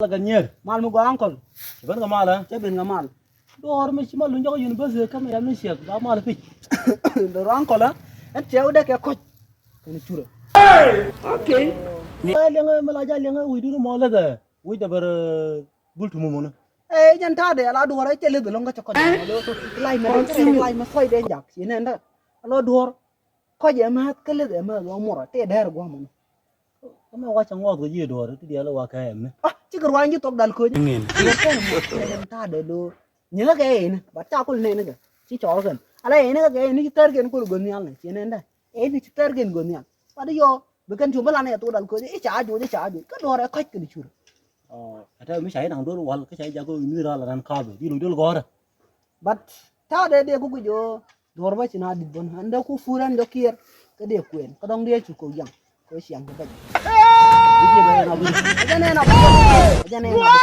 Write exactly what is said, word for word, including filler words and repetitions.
Mal kɛ nyier. Mal mi gɔaa uncle. Ci ben kɛ mal, eh? Cɛ ben kɛ mal. Duɔ̱ɔ̱r mi ci mal luny jɔk university kä mi dam ni ciek ba mal pic. Duɔ̱ɔ̱r uncle, eh? Ɛn cɛ wä dee kɛ kɔc. Kɛn curɛ. Okay. Ɛ liɛŋɛ mi la ja liɛŋɛ wi̱i̱ duni mɔ lɛ kɛ wi̱i̱ dɛ bär, eh, gul tumu muni. Ɛ jɛn ta̱a̱dɛ ala duɔ̱ɔ̱r ɛ cɛ leth ɛlɔ̱ŋ kä cɛ kɔc. Lay mɛ dee cɛ lay mɛ sɔy dee jak ci nɛn dɛ. Ala duɔ̱ɔ̱r. Kɔc ɛ määth kä leth ɛ määth ɣɔ̱ murɔ tëë dɛɛr gua̱a̱mɔ ni. Kä mɛ wac cɛ ŋuɔth kɛ ji̱ duɔ̱ɔ̱r ti diaal ɛ wa kɛ ɛmni. Ah, cikɛ ruany ji̱ thok dal köc. Amen. Duɔ̱ɔ̱r kɛn mɔ kɛn ta̱a̱dɛ do̱o̱r. Nyiekä kɛ ɛni, but ca kul nɛni kɛ. Ci cɔɔl kɛn. Ala ɛni kɛ kɛ ɛni ci thɛr kɛn kul go̱n nhial ni ci nɛn dɛ. Ɛni ci thɛr kɛn go̱n nhial. But yɔ bi kɛn cu bi lan ɛ thok dal köc i̱ ca joc i̱ ca joc kä duɔ̱ɔ̱r ɛ kɔc kɛn cur. Ɔ, ɛ tɛ mi ca i̱ naŋ do̱l wal kä ca i̱ jak kɛ wi̱i̱ mi ral ɛ ran ka̱a̱p ɛ di lo̱c do̱l gɔ̱rä. But ta̱a̱dɛ dee ku guic ɣöö duɔ̱ɔ̱r bä ci na di̱t bän ɛn dee ku pur ɛn jɔk kiɛɛr. Kä dee kuɛɛn kä dɔ̱ŋ dee cu kok yaŋ kɛ ciaŋ kɛ bäc. Bi jiɛ bɛ ɛn a guic. Ɛ jɛn ɛn a guic. Ɛ jɛn ɛn a guic.